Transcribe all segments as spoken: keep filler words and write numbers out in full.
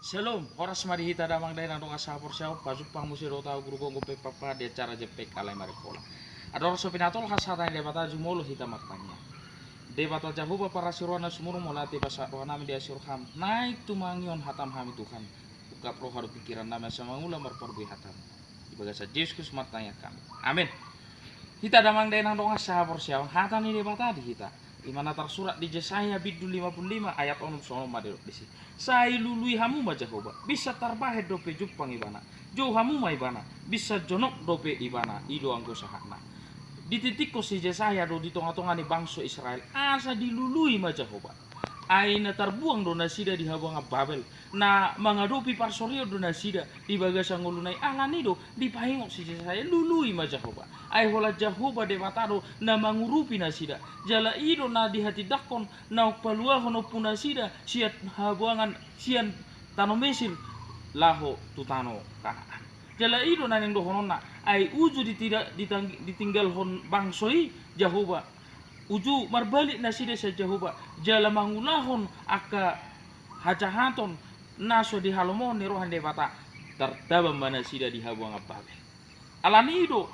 Shalom, horas ma di hita damang dainang dongan sahaporseaon, pajumpang muse dohot au Guru Gomgom Peppa di acara Jempek Alai Maripol. Andorang so pinatolhas hata ni Debata, jumolo hita martangiang. Debata Jahowa parasi roha na sumurung, mauliate ma sian rohanami di asi roham, naeng tumangihon hatam hami Tuhan. Ungkap roha dohot pingkirannami asa mangula marparbue hatam. Di bagasan Jesus martangiang hami. Amen. Hita damang dainang dongan sahaporseaon, hata ni Debata di hita. Ima na tarsurat di Jesaya bindu lima pulu lima ayat onom, songon on ma didok disi. Sai lului hamu ma Jahowa, binsan tarbahen dope jumpang ibana. Jou hamu ma ibana, binsan jonok dope ibana, i do anggo sahatna. Dititikkon si Jesaya do di tonga-tonga ni bangso Israel, asa dilului ma Jahowa. Ai na tarbuang do nasida di habuangan Babel, na mangadopi parsorion do nasida di bagasan ngoluna i, alani do dipaingot si Jesaya, lului ma Jahowa. Ai holan Jahowa Debata do na mangurupi nasida, jala i do na dihatindangkon naung paluahon ompu nasida sian habuangan, sian tano Mesir laho tu tano Kanaan. Jala i do na naeng dohononna, ai uju ditida-, ditang-, ditinggalhon bangso i Jahowa, uju marbalik nasida sian Jahowa, jala mangulahon angka hajahaton na so dihalomohon ni roha ni Debata, tartaban ma nasida di habuangan Babel. Alani i do,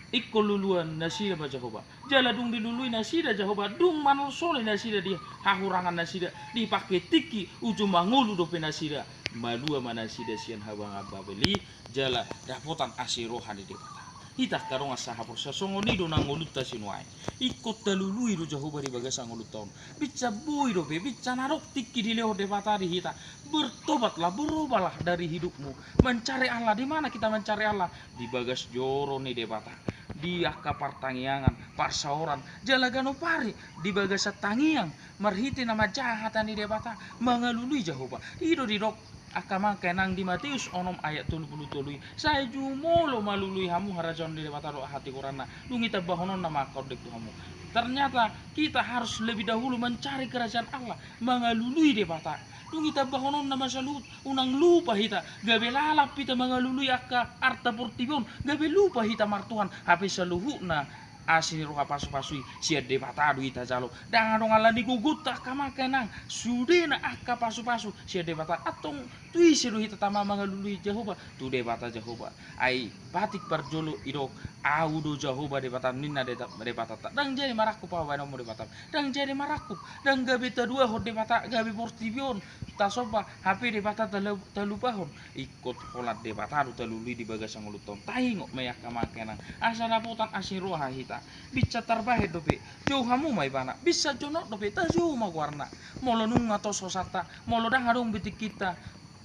ingkon luluan nasida ma Jahowa. Jala dung dilului nasida Jahowa, dung manolsoli nasida di hahurangan nasida, dipangke tingki, uju mangolu dope nasida, malua ma nasida sian habuangan Babel i, jala dapotan asi roha ni Debata. Hita angka dongan sahaporseaon, songon i do na ngolunta sinuaeng. Ingkon talului do Jahowa di bagasan ngolunta on. Binsan boi dope, binsan adong tingki dilehon Debata di hita. Bertobatlah, berubahlah dari hidupmu. Mencari Allah, di mana kita mencari Allah? Di bagas joro ni Debata. Di angka partangiangan, parsaoran, jala ganup ari di bagasan tangiang, marhite na manjaha hata ni Debata, mangalului Jahowa. I do didok angka amang inang di Mateus onom ayat tolu pulu tolu i, sai jumolo ma lului hamu harajaon ni Debata dohot hatigoranna, dung i tambahononna ma angka ondeng tu hamu. Ternyata kita harus lebih dahulu mencari kerajaan Allah, mangalului Debata. Dung i tambahononna ma saluhut, unang lupa hita, gabe lalap hita mangalului angka arta portibi on, gabe lupa hita martuhan, hape saluhutna asi ni roha pasupasu i sian Debata do i tajalo. Ndang adong ala ni gogonta angka amang inang, sudena angka pasupasu sian Debata. Antong tu ise do hita tama mangalului Jahowa? Tu Debata Jahowa. Ai patik parjolo idok, au do Jahowa Debata, ninna Debata, Debata ta. Ndang jadi marangkup au baen on Debata. Ndang jadi marangkup. Ndang gabe taduahon Debata, gabe portibi on tasomba, hape Debata tala-, talupahon. Ingkon holan Debata do talului di bagasan ngolunta on. Taingot ma i angka amang inang, asa dapotan asi roha hita. Binsan tarbahen dope, jou hamu ma ibana. Binsan jonok dope, tajou ma goarna. Molo nunga tos hosanta, molo ndang adong be tingkinta,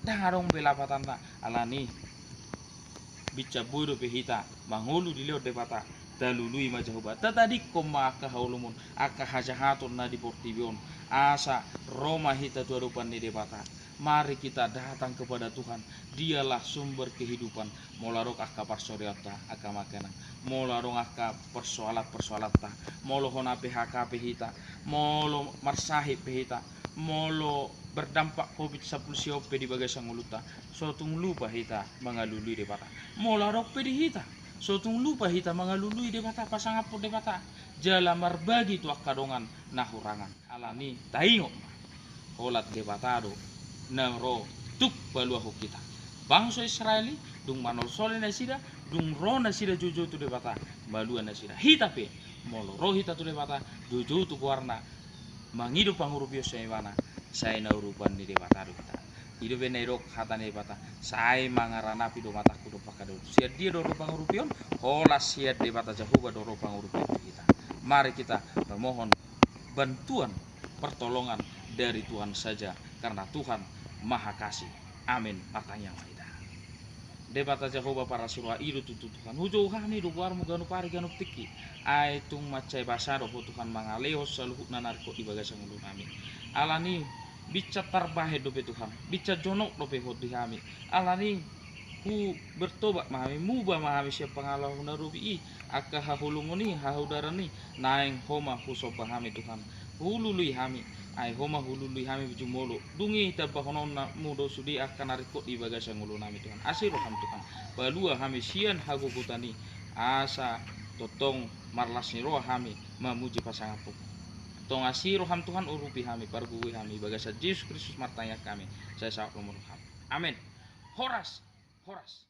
ndang adong be lapatanna. Alani, binsan boi dope hita mangolu dilehon Debata, talului ma Jahowa. Tatadingkon ma angka haholomon, angka hajahaton na di portibi on, asa ro ma hita tu adopan ni Debata. Mari kita datang kepada Tuhan, Dialah sumber kehidupan. Molo adong angka parsorianta, angka amang inang, molo adong angka persoalan-persoalanta, molo hona P H K pe hita, molo marsahit pe hita, molo berdampak covid sampulu sia on pe di bagasan ngolunta, so tung lupa hita mangalului Debata. Molo adong pe di hita, so tung lupa hita mangalului Debata, pasangaphon Debata, jala marbagi tu angka dongan na hurangan. Alani, taingot ma, holan Debata do na ro tuk paluahon hita. Bangso Israel i, dung manolsoli nasida, dung ro nasida joujou tu Debata, malua nasida. Hita pe, molo ro hita tu Debata, joujou tu goarna, mangido pangurupion sian ibana, sai na urupan ni Debata do hita. I do pe na idok hata ni Debata, sai mangaranapi do matangku dompak hadaoon. Sian dia do ro pangurupion? Holan sian Debata Jahowa do ro pangurupion tu hita. Mari kita memohon bantuan, pertolongan dari Tuhan saja, karena Tuhan Maha Kasih. Amin. Martangiang ma hita. Debata Jahowa parasi roha, i do tutu Tuhan, hujou hami do goarmu ganup ari ganup tingki. Ai tung mansai basa do Ho Tuhan mangalehon saluhutna na ringkot di bagasan ngolunami. Alani, binsan tarbahen dope Tuhan, binsan jonok dope Ho di hami. Alani, hu bertobat ma hami, muba ma hami sian pangalaho na robi i, angka haholomon i, hahaudaran i, naeng Ho ma husomba hami Tuhan. Hulului hami, ai Ho ma hulului hami jumolo. Dung i tambahononmu do sude angka na ringkot di bagasan ngolunami Tuhan. Asi roham Tuhan, palua hami sian hagogotan i, asa tongtong marlas ni roha hami mamuji pasangaphon. Tonga asi roham Tuhan, urupi hami, pargogoi hami, bagasan Jesus Kristus martangiang hami, sai saut lomo roham. Amen. Horas, horas.